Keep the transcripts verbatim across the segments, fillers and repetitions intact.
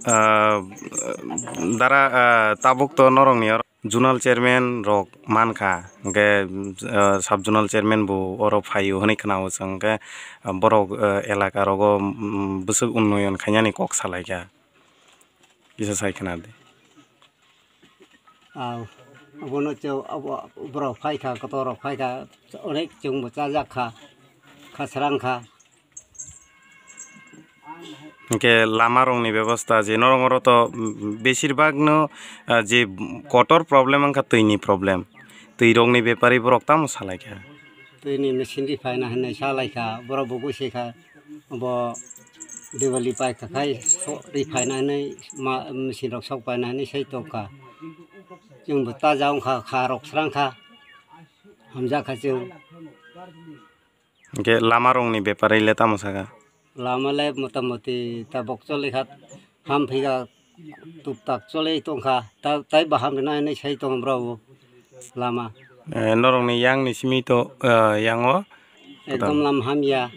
Ah, dara, ah, tabuk to norokni oro zonal chairman rok mankha, hwnkhe, ah, sub zonal chairman bo oro phaio hwnwi khwnao chwng, hwnkhe, ah, borok, ah, elaka rogo, mm, bwswk unnoyon khainani kok salaikha, kisa sai khwnadi. Au, abono chwng, abo, borok phaikha, kotor rok phaikha, onek chwngbo chajak kha, khasrang kha. Hwnkhe lama rokni bebosta je norok oro to, mm, besir bhag no, ah, je kotor problem wngkha twi ni problem. Twi rokni bepari borok tamo salaikha. Twi ni machine ri phaina hinwi salaikha, borok bo busi kha. Bo Diwali paikha khai so ri phaina hinwi ma machine rok sok paina hinwi sai tongkha. Chwngbo taja wngkha, kha rok srang kha. Hamjakha chwng. Hwnkhe lama rokni bepari le tamo sakha? Lama le motamoti tabok choli kha, ham phiga tuptak choli tongkha, ta-, tai baham rwna hinwi sai tongo borok bo lama. Eh, norokni yang ni simi to, eh, yang o? Ekdom lam hamya.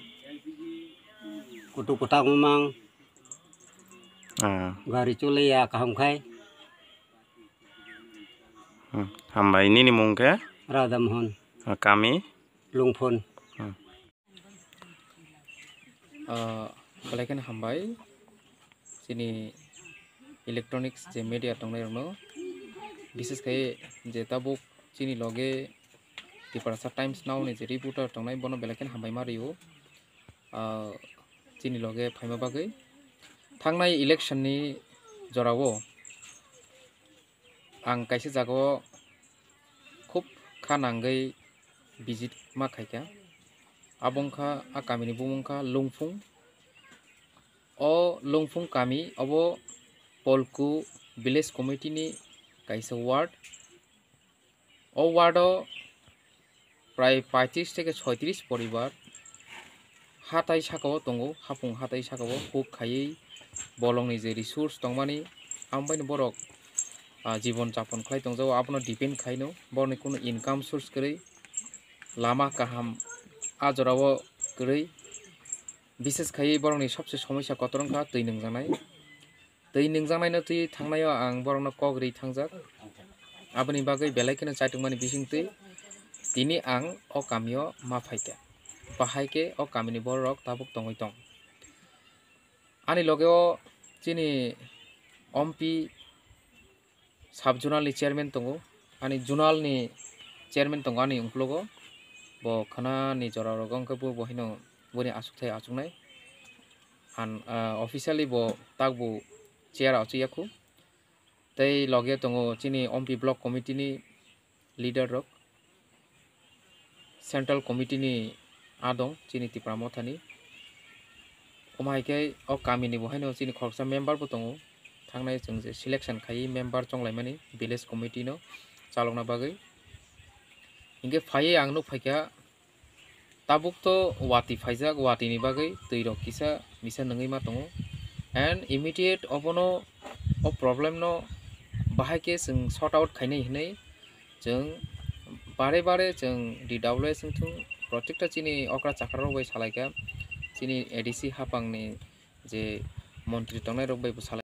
Kutu kutak wngmang. Ah. Gari choli ya kaham khai. Hmm. Hambai, nini mung khe? Radha Mohan. Ah, kami? Lungphun. Hmm. Ah, belai kheno hambai chini electronics je media tongnai rokno, bises khe je tabuk chini loge Tiprasa Times Now ni je reporter tongnai bono belai kheno hambai ma rio, ah, chini loge phaima bagwi. Thangnai election ni jorao ang kaisa jagao khub kha nangwi visit ma khaikha. Abo wngkha a kamini bumung wngkha Lungphung. O Lungphung kami obo Polku Village Committee ni kaisa ward. O ward o prai paitris theke soitris poribar hatai saka o tongo, hapung hatai saka o huk khaiwi bolongni je resource tongmani, amo baino borok, ah, jibon japon khlai tongjago, abono depend khaino, borokni kunu income source kwrwi, lama kaham a jorao kwrwi, bises khaiwi borokni sobse somosya kotor wngkha twi nungjaknai. Twi nungjaknaino twi thangnaio ang borokno kok ri thangjak. Aboni bagwi belai kheno chaitokmani bisingtwi tini ang o kamio ma phaikha. Bahai khe o kamini bororok tabuk tongwi tong. Ani loge o chini ompi sub zonal ni chairman tongo, ani zonal ni chairman tongo ani uklogo. Bo khwnani jora rogo wngkhe bo, bo haino boni aswk thai achuknai. An, ah, officially bo takbo chair achuk yakhu. Tei loge tongo chini ompi block committee ni leader rok, central committee ni adong chini Tipra Motha ni. Omo hai khe o kami ni bo haino chini khoroksa member bo tongo, thangnai chwng je selection khaiwi member chonglaimani village committee no chalokna bagwi. Hinkhe phaiwi ang nuk phaikha, tabuk to watwi phaijak, watwi ni bagwi twi rok kisa misa nungwi ma tongo, and immediate obono o problem no bahai khe chwng sort out khainai hinwi chwng bare bare chwng D W S wngthung, protekta chini okra chakra rok bai salaikha, chini A D C hapang ni je montri tongnai rok bai bo salai.